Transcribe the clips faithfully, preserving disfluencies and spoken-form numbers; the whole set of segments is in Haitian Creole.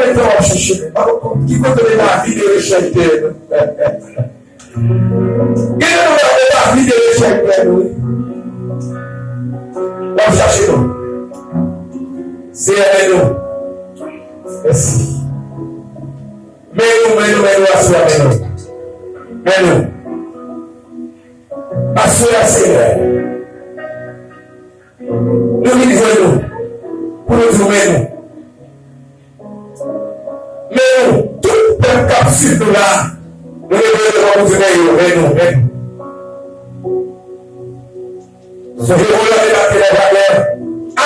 Lè w ap chèche, ki kote nou ta vide rechèy tè nou? Gen de nou la, nou ta vide rechèy tè nou, wi. W ap chache nou. Seyè, men nou. Mèsi. Men nou, men nou, men nou, aswè, men nou. Men nou. Aswè a, Seyè. Nou vin jwenn nou pou nou di w men nou. Men nou, tout pèp k ap swiv nou la, nou leve devan pou di men yo, men nou, men nou. Sonje yon lòt debake lè bagè.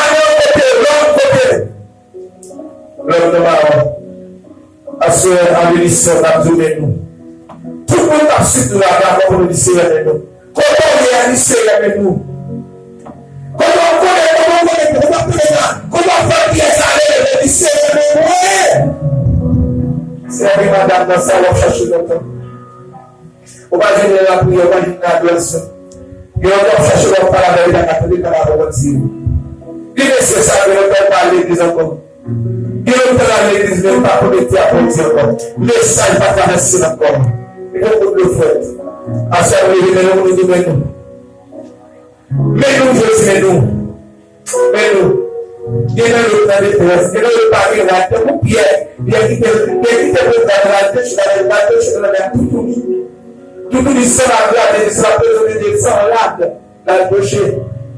Ale yon kote, lòt kote. Lòt nan mawon. Aswè a, an benisyon, n ap di w men nou. Tout moun k ap swiv nou la, dakò pou nou di Seyè men nou. Kote w ye a, di Seyè men nou. Kote w konnen, kote w konnen, kote w konnen la, kote w ap fè pyès ale, di Seyè men mwen. Seyè, gen madanm nan sa w ap chache lontan. Ou pa jwenn nan lapriyè, ou pa jwenn nan adorasyon. Gen yon tan w ap chache lè w ap pale avè l, li pa ka tande, li pa ka konprann di w. Gen mesye sa, gen lontan l pa al legliz ankò. Gen lontan l al legliz, men l pa konekte ak Bondye ankò. Mesaj pa travèse l ankò. Li poko dlo frèt. Aswè, nou leve men nou, nou di men nou. Men nou, Jezi, men nou. Men nou. Gen nan lòt nan detrès, gen nan lòt pa gen rad, tankou Pyè. Pyè kite, Pyè kite pwogram la, l te chita nan, l te chita nan toutouni. Toutouni san rad, rad, san rad, san rad. L al pwoche.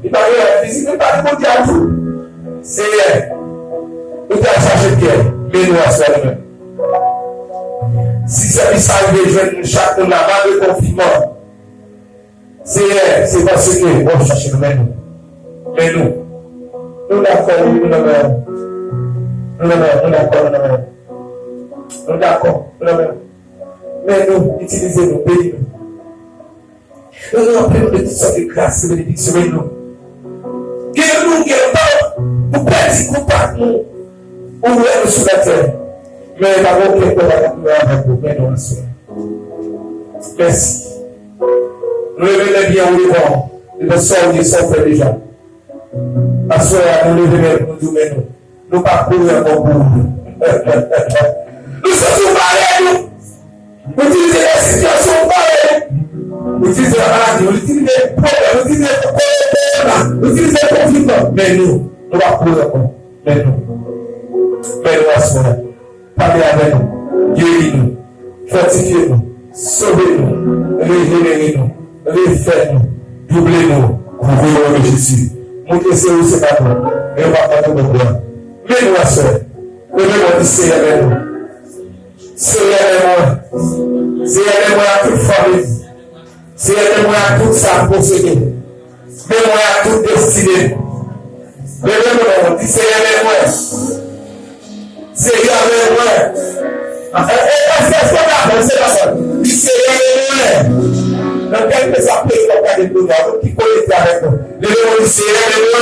Li pa gen rad fizik, li pa gen Bondye a tou. Seyè, ou te al chache Pyè, men nou aswè nou menm. Si sèvis sa rive jwenn nou chak moun la, malgre konfinman, Seyè, se paske w ap chache nou, men nou. Men nou. Nou dakò, wi, nou nan men w. Nou nan men w, nou dakò, nou nan men w. Nou dakò, nou nan men w. Men nou, itilize nou, beni nou. Nou ranpli nou de tout sòt de gras e benediksyon, men nou. Gen nou, gen tan, ou pèdi kontak nou. Ou wè nou sou latè. Men pa gen okenn pèp pa ka kouri avèk ou, men nou aswè. Mèsi. Nou leve men byen wo devan w. Devan sa w ye, sa w fè deja. Aswè a, nou leve men nou, nou di w men nou. Nou pa kouri ankò pou ou. Nou santi w pare nou. Ou itilize lè sitiyasyon w pare nou. Ou itilize lamaladi, ou itilize pwoblèm, ou itilize kowonaviris, ou itilize konfinman. Men nou, nou pa kouri ankò. Men nou. Men nou aswè a. Pale avè nou, geri nou, fòtifye nou, sove nou, rejenere nou, refè nou, double nou, kouvri nou o non de Jezi. Montre se ou, se pa nou, men yo p ap montre nou bò. Men nou aswè, leve men w, di Seyè men nou. Seyè men mwen. Seyè men mwen ak tout fanmi m. Seyè, men mwen ak tout sa m posede. Men mwen ak tout destine m. Leve men w, di, Seyè, men mwen. Seyè, men mwen. E, e, èske, èske w dakò? Se pa sa. Di, Seyè, men mwen. Nan kèlkeswa peyi w ap gade m kounye a, ou ki konekte avèk nou. Leve men w, di, Seyè, men mwen.